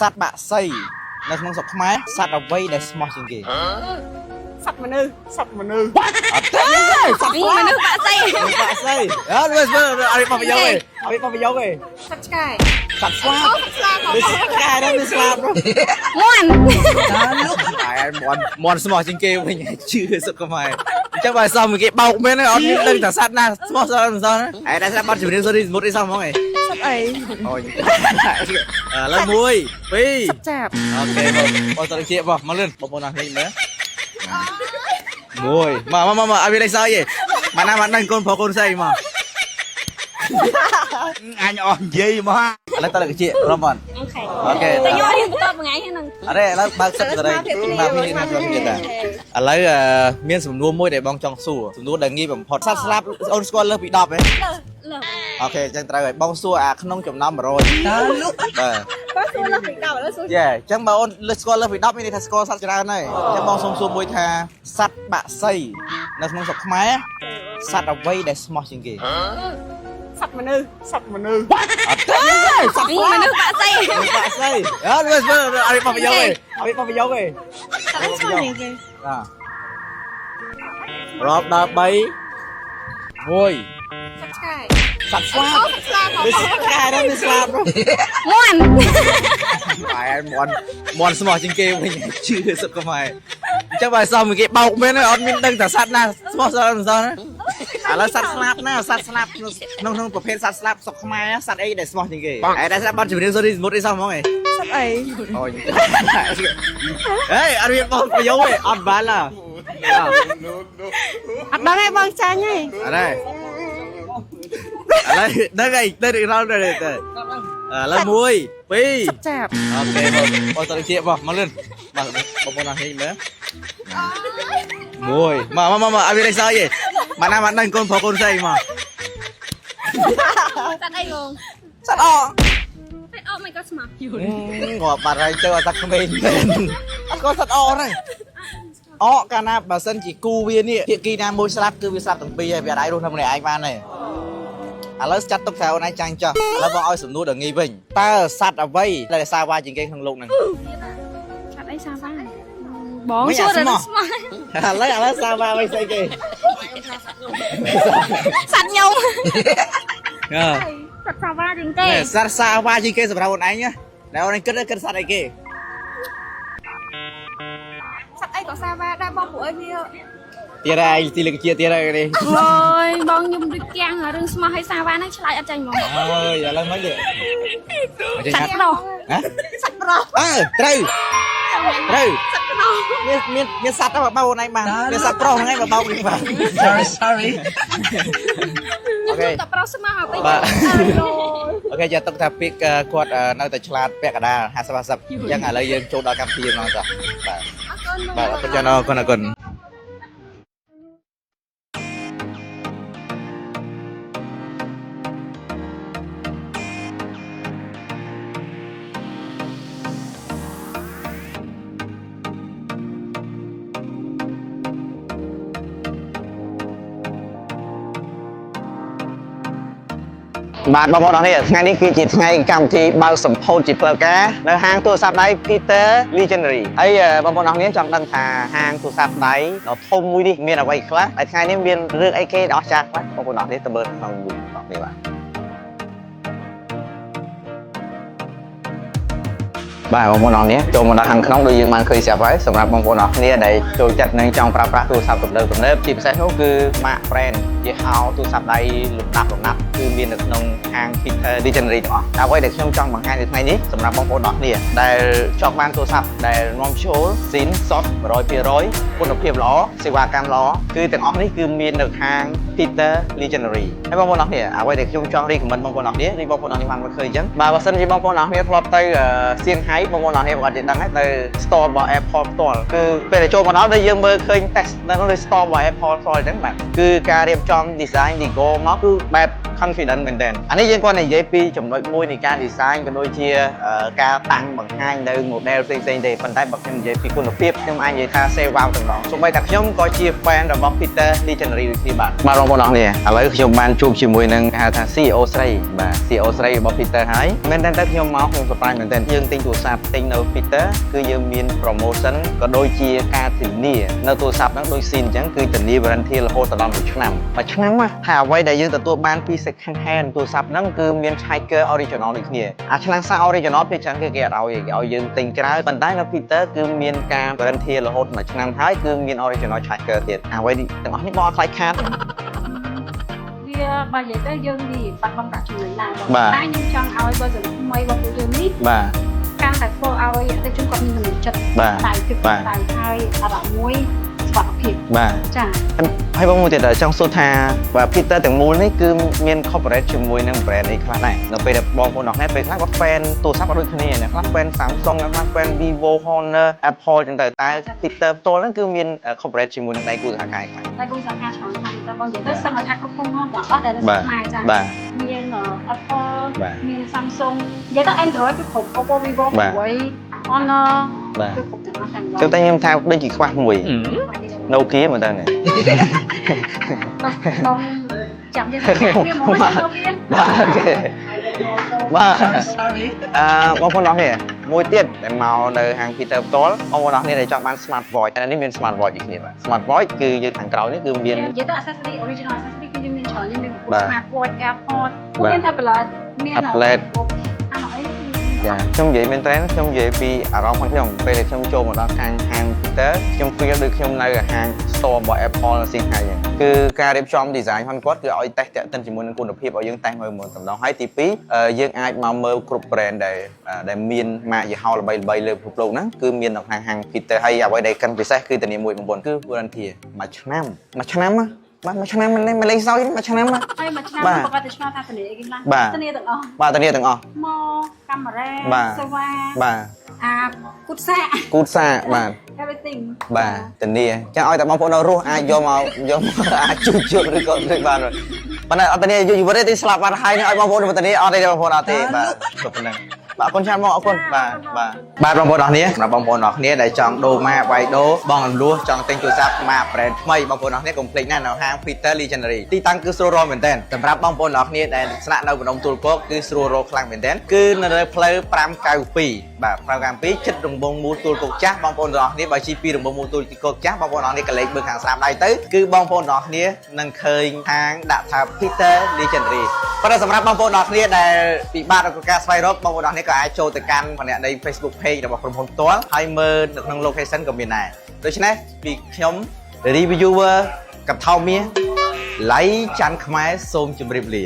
សត្វបក្សីនៅក្នុងស្រុកខ្មែរសត្វអ្វីដែលស្មោះជាងគេ សត្វមនុស្សសត្វមនុស្ស អត់ទេសត្វស្លាប មនុស្សបាក់សី បក្សីអត់មើលមើលអត់បោះប្រយោគទេអត់បោះប្រយោគទេស ត្វឆ្កែ សត្វស្លាប អូសត្វស្លាប វាឆ្កែហ្នឹងវាស្លាបនោះ មាន់ តែមន់មន់ស្មោះជាងគេវិញជឿសុខខ្មែរអញ្ចឹងបើសមគេបោកមែនអត់មានដឹងថាសត្វណាស្មោះសត្វមិនសោះណាឯតែស្រាប់បាត់ជំរាបសូរីសមុទ្រអីសោះហ្មងឯង សត្វអី អូយឥឡូវ1 2 សត្វចាប អូខេបងបងតើជាបងមកលឿនបងប្អូនអរនេះមើលមួយមកមកមកអត់មានអីសើចទេមកណាមកដឹងកូនប្រុសកូនស្រីមក អញអស់និយាយមក ឥឡូវតើជារំបង អូខេ អូខេ តែយករៀនបន្តមួយថ្ងៃហ្នឹង អរេឥឡូវបើកសិតសេរីមកពីណាខ្ញុំទៀតតាឥឡូវមានសំណួរមួយដែលបងចង់សួរសំណួរដែលងាយបំផុតសត្វស្លាប់អូនស្គាល់លើសពី10ទេ លើលើ អូខេអញ្ចឹងត្រូវហើយបងសួរអាក្នុងចំណោម100 តើលោក បាទ បើសួរលើសពី10ឥឡូវសួរ យេអញ្ចឹងបើអូនលើស្គាល់លើសពី10មានន័យថាស្គាល់សត្វច្រើនហើយអញ្ចឹងបងសូមសួរមួយថាសត្វបក្សីនៅក្នុងស្រុកខ្មែរសត្វអ្វីដែលស្មោះជាងគេ សត្វមនុស្សសត្វមនុស្ស អត់ទេសត្វស្លាប មនុស្សបាក់សី បក្សីអត់មើលមើលអត់បោះប្រយោគទេអត់បោះប្រយោគទេ សត្វអីស្គាល់ជាងគេ បាទរាប់ដល់3 1 សត្វឆ្កែ សត្វស្លាប អូសត្វស្លាប វាឆ្កែហ្នឹងវាស្លាបនោះ មាន់ តែមន់មន់ស្មោះជាងគេវិញជឿសុខខ្មែរអញ្ចឹងបើសមគេបោកមែនអត់មានដឹងថាសត្វណាស្មោះសត្វមិនសោះណាឥឡូវសត្វស្លាបណាសត្វស្លាបក្នុងក្នុងប្រភេទសត្វស្លាបស្រុកខ្មែរសត្វអីដែលស្មោះជាងគេឯតែស្លាប់បាត់ជំរាបសូរីសមុទ្រអីសោះហ្មងឯង សត្វអី អូយហេអត់មានបងប្រយោគទេអត់បានឡា អត់ដឹងទេបងចាញ់ទេ អត់ទេឥឡូវដឹងអីទៅរោទៅទៅឥឡូវ1 2 សត្វចាប អូខេបងបងតើជាបងមកលឿនបាទបងប្អូនអរនេះមើលមួយមកមកមកអត់មានអីសើចទេមកណាមកដឹងកូនប្រុសកូនស្រីមក សត្វអីងង សត្វអ តែអត់មិនក៏ស្មោះ ងាប់បាត់ហើយទៅអត់តែក្មេងមែនអត់ស្គាល់សត្វអហ្នឹងអកាលណាបើសិនជាគូវានេះភាគីណាមួយស្លាប់គឺវាស្លាប់ទាំងពីរហើយវាអាចរស់នៅម្នាក់ឯងបានទេឥឡូវចាត់ទុកថាអូនឯងចាញ់ចោះឥឡូវបងឲ្យសំណួរដល់ងាយវិញតើសត្វអ្វីដែលសាវ៉ាជាងគេក្នុងលោកហ្នឹង សត្វអីសាវ៉ាបងសួរតែស្មោះ ឥឡូវសាវ៉ាវិញស្អីគេ សត្វខ្ញុំ អឺ សត្វសាវ៉ាជាងគេ សត្វសាវ៉ាជាងគេសម្រាប់អូនឯងណាដែលអូនឯងគិតគិតសត្វអីគេ សត្វអីក៏សាវ៉ាដែរបងពួកអីវា ទៀតហើយទីលើកជាទៀតហើយនេះ អូយបងខ្ញុំដូចគាំងរឿងស្មោះឲ្យសាវ៉ាហ្នឹងឆ្លើយអត់ចាញ់ហ្មង អើយឥឡូវមិនទេ សត្វប្រុស ហ៎ សត្វប្រុស អើត្រូវត្រូវ សត្វប្រុស មានមានមានសត្វទៅបោអូនឯងបានមានសត្វប្រុសហ្នឹងឯងបោវិញបាន Sorry sorry ខ្ញុំជុំតែប្រុសស្មោះឲ្យពេក បាទ អូយ អូខេចាទុកថាពាក្យគាត់នៅតែឆ្លាតពាក់កណ្ដាល50 50អញ្ចឹងឥឡូវយើងចូលដល់កម្ពុជាម្ដងចាបាទ អរគុណបង បាទអរគុណចាអរគុណអរគុណបាទបងប្អូនអរគ្នាថ្ងៃនេះគឺជាថ្ងៃកម្មវិធីបើកសម្ពោធជាផ្លូវការនៅហាងទូរស័ព្ទដៃ Peter Legendary ហើយបងប្អូនអរគ្នាចង់ដឹងថាហាងទូរស័ព្ទដៃដ៏ធំមួយនេះមានអ្វីខ្លះហើយថ្ងៃនេះមានរឿងអីគេដ៏អស្ចារ្យខ្លះបងប្អូនអរគ្នាទៅមើលក្នុងវីដេអូនេះបាទបាទបងប្អូនអរគ្នាចូលមកដល់ខាងក្នុងដូចយើងបានឃើញស្រាប់ហើយសម្រាប់បងប្អូនអរគ្នាដែលចូលចិត្តនិងចង់ប្រើប្រាស់ទូរស័ព្ទទំនើបទំនើបជាពិសេសនោះគឺ Mac Brand ជាហៅទូរស័ព្ទដៃលំដាប់លំដាប់គឺមាននៅក្នុងហាង Peter Legendary ទាំងអស់តែអ្វីដែលខ្ញុំចង់បង្ហាញនៅថ្ងៃនេះសម្រាប់បងប្អូនអរគ្នាដែលចង់បានទូរស័ព្ទដែលនាំចូលស៊ីនសុត100%គុណភាពល្អសេវាកម្មល្អគឺទាំងអស់នេះគឺមាននៅខាង Peter Legendary ហើយបងប្អូនអរគ្នាអ្វីដែលខ្ញុំចង់ recommend បងប្អូនអរគ្នាឬបងប្អូនអរគ្នាបានមើលឃើញអញ្ចឹងបាទបើសិនជាបងប្អូនអរគ្នាធ្លាប់ទៅសៀងហៃបងប្អូនអរគ្នាប្រហែលជាដឹងហើយនៅ store របស់ Apple ផ្ទាល់គឺពេលដែលចូលមកដល់ដែលយើងមើលឃើញ test នៅក្នុង store របស់ Apple ផ្ទាល់អញ្ចឹងបាទគឺការរៀបចំ design logo មកគឺបែប confident មែនទែនអានេះយើងគាត់និយាយពីចំណុចមួយនៃការ design ក៏ដូចជាការតាំងបង្ហាញនៅ model ផ្សេងៗទេប៉ុន្តែបើខ្ញុំនិយាយពីគុណភាពខ្ញុំអាចនិយាយថា say wow ទាំងដងសូម្បីតែខ្ញុំក៏ជា fan របស់ Peter Legendary ដូចគ្នាបាទបាទបងប្អូនអរគ្នាឥឡូវខ្ញុំបានជួបជាមួយនឹងហៅថា CEO ស្រីបាទ CEO ស្រីរបស់ Peter ហើយមែនតើទៅខ្ញុំមកខ្ញុំ surprise មែនទែនយើងទិញទូរស័ព្ទទិញនៅ Peter គឺយើងមាន promotion ក៏ដូចជាការធានានៅទូរស័ព្ទហ្នឹងដូចស៊ីនអញ្ចឹងគឺធានា warranty រហូតដល់1ឆ្នាំមួយឆ្នាំណាហើយអ្វីដែលយើងទទួលបានពី second hand ទូរស័ព្ទហ្នឹងគឺមាន charger original ដូចគ្នាអាឆ្នាំងសាក original ភាគច្រើនគឺគេអត់ឲ្យគេឲ្យយើងទិញក្រៅប៉ុន្តែនៅ Peter គឺមានការ warranty រហូតមួយឆ្នាំហើយគឺមាន original charger ទៀតអ្វីទាំងអស់នេះបងអត់ខ្លាចខាតទេ វាបើនិយាយទៅយើងនិយាយបាត់បង់ប្រាក់ចំណេញដែរបង បាទ តែខ្ញុំចង់ឲ្យ version ថ្មីរបស់ពួកយើងនេះ បាទ កាន់តែធ្វើឲ្យអតិថិជនគាត់មានទំនុកចិត្ត បាទ តែគឺ បាទ តែហើយអារម្មណ៍មួយសុវត្ថិភាព បាទ ចា ហើយបងមួយទៀតចង់សួរថាបាទ Peter ទាំងមូលនេះគឺមាន corporate ជាមួយនឹង brand អីខ្លះដែរនៅពេលដែលបងប្អូនអរគ្នាពេលខ្លះគាត់ fan ទូរស័ព្ទអត់ដូចគ្នាអ្នកខ្លះ fan Samsung អ្នកខ្លះ fan Vivo Honor Apple ចឹងទៅតែ Peter ផ្ទាល់ហ្នឹងគឺមាន corporate ជាមួយនឹងដៃគូសហការខ្លះ តែគូសហការច្រើនខ្លាំងតែបងនិយាយទៅសឹងតែថាគ្រប់គ្រងទាំងអស់ដែលនៅ បាទ ស្រុកខ្មែរចា បាទ មាន Apple បាទ មាន Samsung និយាយទៅ Android គឺគ្រប់ Oppo Vivo បាទ Huawei Honor បាទ គឺគ្រប់ទាំងអស់តែម្ដង ចឹងតែខ្ញុំថាដូចជាខ្វះមួយ Nokia មើលទៅនេះ បងចាំយើងវាមក Nokia បាទ OK បាទ Sorry. អឺបងប្អូនអរគ្នាមួយទៀតដែលមកនៅហាង Peter ផ្ទាល់បងប្អូនអរគ្នាដែលចង់បាន smart watch អានេះមាន smart watch ដូចគ្នាបាទ smart watch គឺយើងខាងក្រោយនេះគឺមាន និយាយទៅ accessory original accessory គឺយើងមានច្រើនយើងមាន បាទ smart watch AirPods បាទ មាន tablet មាន tablet អាអី ចាខ្ញុំនិយាយមែនតើខ្ញុំនិយាយពីអារម្មណ៍របស់ខ្ញុំពេលដែលខ្ញុំចូលមកដល់ខាងហាង Peter ខ្ញុំ feel ដូចខ្ញុំនៅហាង store របស់ Apple នៅសៀងហៃអញ្ចឹងគឺការរៀបចំ design របស់គាត់គឺឲ្យតេស្តតាក់ទិនជាមួយនឹងគុណភាពឲ្យយើងតេស្តមើលមុនតម្ដងហើយទី2យើងអាចមកមើលគ្រប់ brand ដែលដែលមានម៉ាកយីហោល្បីៗលើពិភពលោកហ្នឹងគឺមាននៅខាងហាង Peter ហើយអ្វីដែលកាន់ពិសេសគឺធានាមួយបងប្អូនគឺ warranty មួយឆ្នាំមួយឆ្នាំណាបាទមួយឆ្នាំមិនមិនលេងសើចទេមួយឆ្នាំណា ហើយមួយឆ្នាំ បាទ ប្រកាសតែឆ្លងថាធានាអីគេខ្លះ បាទ ធានាទាំងអស់ បាទធានាទាំងអស់ មកកាមេរ៉ា បាទ សេវា បាទ អាគូតសាក គូតសាកបាទ everything បាទធានាចាំឲ្យតែបងប្អូននៅរស់អាចយកមកយកមកអាចជួបជួបឬក៏ឬបានប៉ុន្តែអត់ធានាអាយុជីវិតទេទីស្លាប់បាត់ហើយនឹងឲ្យបងប្អូនមកធានាអត់ទេបងប្អូនអត់ទេបាទប៉ុណ្ណឹងបាទអរគុណច្រើនមកអរគុណបាទបាទបាទបងប្អូនអរគ្នាសម្រាប់បងប្អូនអរគ្នាដែលចង់ដូរម៉ាកវាយដូរបងអន្លោះចង់ទិញទូរស័ព្ទម៉ាក brand ថ្មីបងប្អូនអរគ្នាកុំភ្លេចណានៅហាង Peter Legendary ទីតាំងគឺស្រួលរកមែនទែនសម្រាប់បងប្អូនអរគ្នាដែលស្នាក់នៅម្ដុំទួលគោកគឺស្រួលរកខ្លាំងមែនទែនគឺនៅលើផ្លូវ592បាទ592ចិត្តរង្វង់មូលទួលគោកចាស់បងប្អូនទាំងអស់គ្នាបើជិះពីរង្វង់មូលទួលគោកចាស់បងប្អូនអរគ្នាកលេចមើលខាងស្រាមដៃទៅគឺបងប្អូនទាំងអស់គ្នានឹងឃើញហាងដាក់ថា Peter Legendary ប៉ុន្តែសម្រាប់បងប្អូនទាំងអស់គ្នាដែលពិបាកក្នុងការស្វែងរកបងប្អូនទាំងអស់គ្នាក៏អាចចូលទៅកាន់គណនី Facebook Page របស់ក្រុមហ៊ុនផ្ទាល់ហើយមើលនៅក្នុង location ក៏មានដែរដូច្នេះពីខ្ញុំ reviewer កថោមាសឡៃច័ន្ទខ្មែរសូមជម្រាបលា